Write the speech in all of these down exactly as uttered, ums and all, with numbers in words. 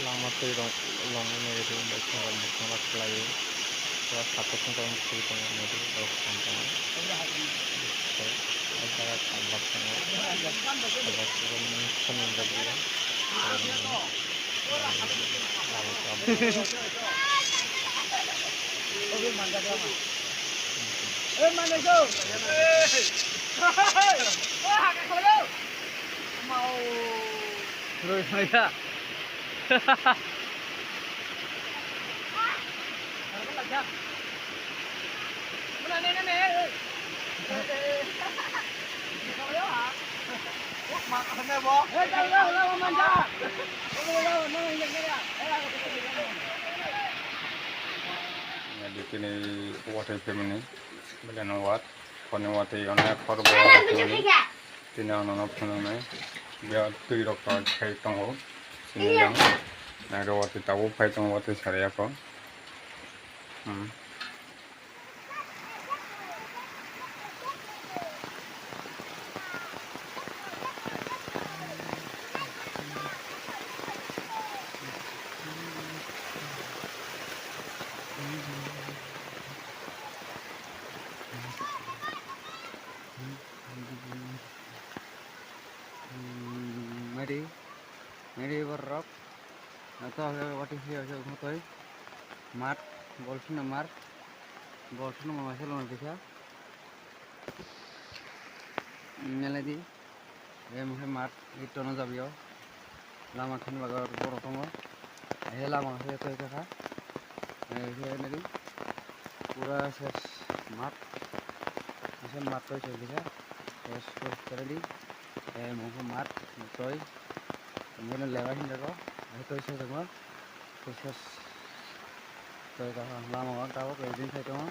Lama twi rok longwi nai rw bai khwngrok bwkhwngrok khlaiwi pura satok khwngrok twi tongo nai rw rok tong tongo. O jaga kaijak tongo. Kaijak tongo, nini khwnwi jak liya. Roi maya. Dikini watwi family, Milan Wat, Koni Watwi, Onek Horbo Watwi family. Tini ang nono phunuknai, biya twi rok khai tongo, sini yang. Nairo watwi tabuk phai tongo, watwi sari ako. Hmm. Hmm, mari, mari borok. Ato hwnkhe watwi phiyok hwnkhe twi mat, bol phino mar, bol phino ma waisa lama kisa. Nelaidi, em hwnkhe mat, ito no jabio. Lama khini bagwi borok tongo. He lama khe twi kha. He nadi. Pura ses mat. Ase mat twi se dikha. Ses twi se di. Em hwnkhe mat twi. Mane leba hinjago. He twi se tongo. Twi ses. Twi kha lama o tabuk ekdin sai tongo.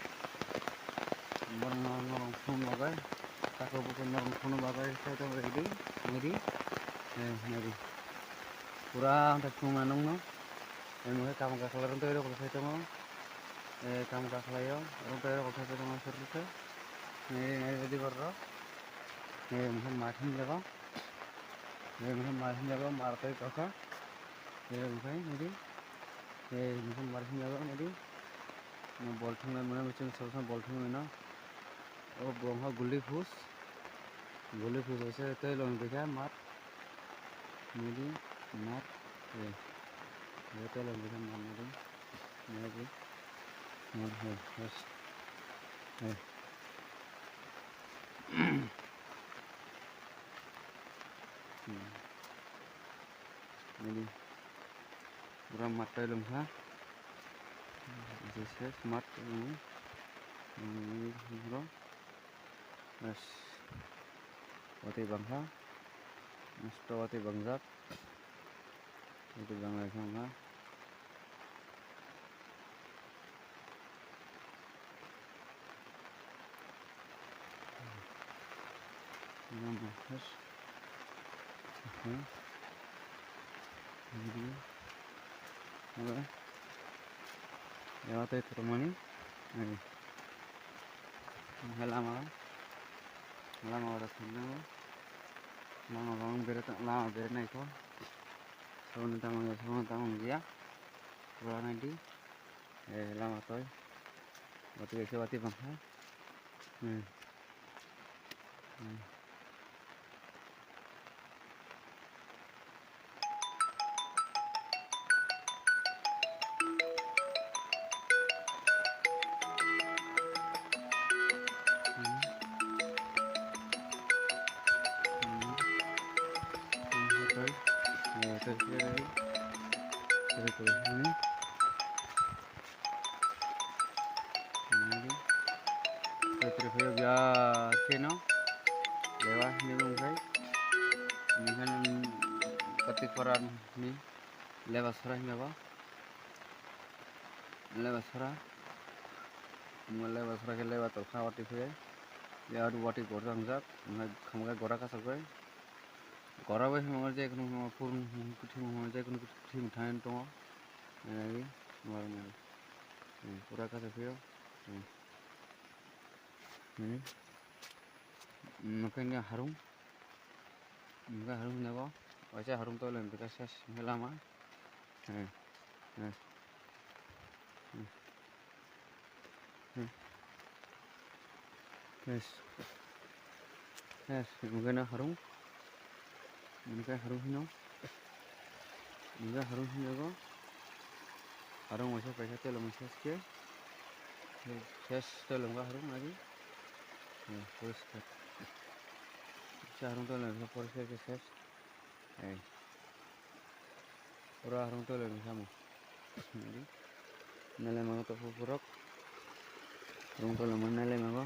Borok no norok phone bagwi. Takhuk bukhuk norok phone bagwi sai tongo ekdin. Nadi. He nadi. Pura hwnkhai chwng nai nukno. Omo khe kaam kakhlai rw twi rw khe tongo. Eh, kaam kakhlai o rw twi rw khe tongo sir sir khe. Eh, nai rw di borok. Eh, omo khe mat hinjago. Eh, omo khe mat hinjago, mar tei kokha. Eh, omo khe nai di. Eh, omo khe mar hinjago nai di. Omo bol thunglai mwnai, mechang sal sal bol thunglai no. O bo wngkha guli phus. Guli phus hai se tei long twi kha mat. Nadi, mat, eh, eh, tei long twi kha mat nadi. Nadi, mat, eh, yes. Eh. Hmm. Nadi, pura mat tei long kha. Yes, yes, mat tei long. Hmm, bro. Bas. Watwi bangkha. Nosto watwi bangjak. Watwi banglai kha wngkha. Nang bas. Aha. Ini. Oke. Ya, watwi thwrwkmani. Oke. Omo khe lama, lama oro thangnago. Lama bo wng bere tong, lama bere naikho. Saboni tamo ya, saboni tamo ya. Pura naidi. Eh, lama toi. Watwi khe watwi bangkha. Hmm. Hmm. Petri phaio biya kheno lewa hinwi wngkhe. Nokha nang Kartik Para ni lewa sora hinwi ba. Lewa sora. Omo lewa sora khe lewa tolkha watwi phai. Lewa watwi gorjak wngjak. Omo khe khamkhe gora kasakbai. Gora bai hwnwi je kunu purun kuthumu hwnwi je kunu kuthumu thangwi tongo. Nai, nai, nai. Hmm, pura kasa phio. Hmm. Hmm. Nokhe ni harung. Nokhe harung hinabo. Waisa harung toilet ni bwkha ses hwnkhe lama. Eh, eh. Hmm. Hmm. Yes. Yes, mungkeno harung. Mungke harung hino. Mungke harung hino go. Harung waisa paisa telo mungsa ske. Ses telo mungka harung agi. Hmm, poriskar. Sa harung telo mungsa poriskar ke ses. Ei. Pura harung tole ni samo. Nele mago to purok. Harung tole man nele mago.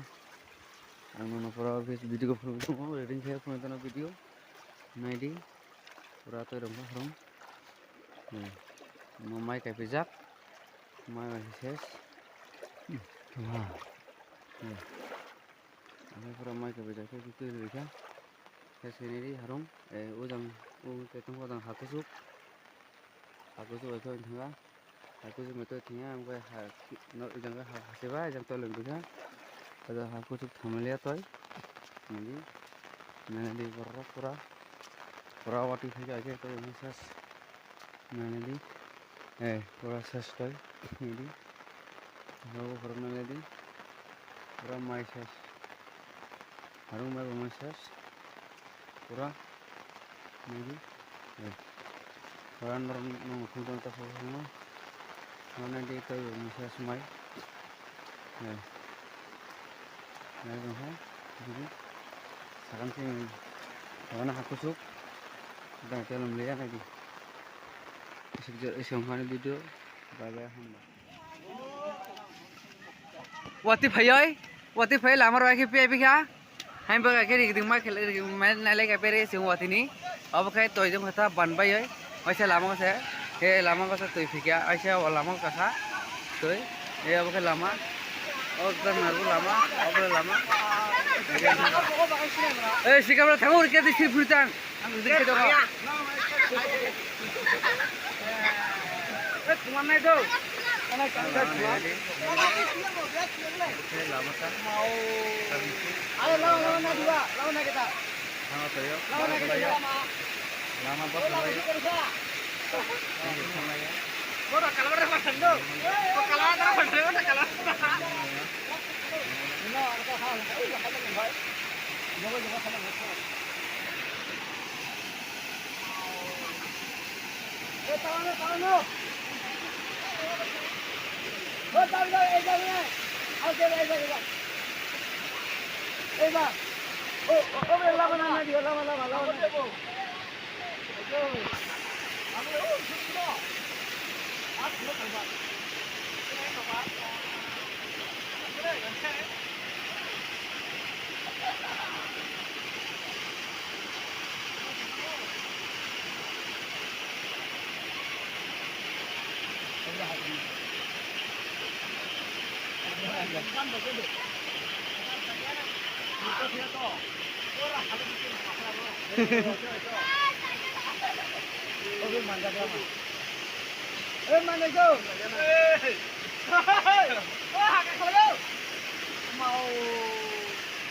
Ang nono pura bis video ko phunuk tongo, reading khe phunuk tono video. Naidi. Pura to rong harung. Hmm. Mo mai kai pijak. Mai mai ses. Wah. Hmm. Ang pura mai kai pijak khe twi rikha. Khe sini di harung, eh, ujang, u ketung ujang hakusuk. Hakusuk bai khe thanga. Hakusuk meto thanga, amkhe ha, no, ujang ha, hasiba, ujang toleng bikha. Ada hakusuk thamalia toi. Nadi, nadi borok pura, pura wati thai aje toi, nadi sas. Nadi, eh, pura sas toi. Nadi, rogo borok nadi, pura mai sas. Harung bai bo mai ses. Pura. Nini. Eh. Pura norok nong khum tong ta phang phang. Nang nai di toi bo mai ses mai. Eh. Nai bo ha. Nini. Sakang sini. Sakang hakusuk. Dang telum liya nai di. Isuk jor isuk hani video. Bye bye hamba. Wati phaioi, wati phai lama rok khe pia phi kha. Hai bwkha khe rik dik ma khe rik ma nai lai kha pere se wati ni. Obo khe toi jong kha ban bai oi. Waisa lama se, he lama ko se toi phi kha, waisa o lama ko kha. Toi, e obo khe lama. O ta narbu lama, obo lama. E sikam ra thango ri khe di sir phuri tang. Ang dikhe dogo. Eh, kuman nai do. Kuman nai do. Lama ta. Mau. Ayo, lama, lama, na dua, lama, na kita. Lama tayo. Lama, na kita, lama. Lama bos tayo. Bora, kalabara pasando. Kalabara pasando, kalabara.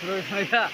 Roi maya.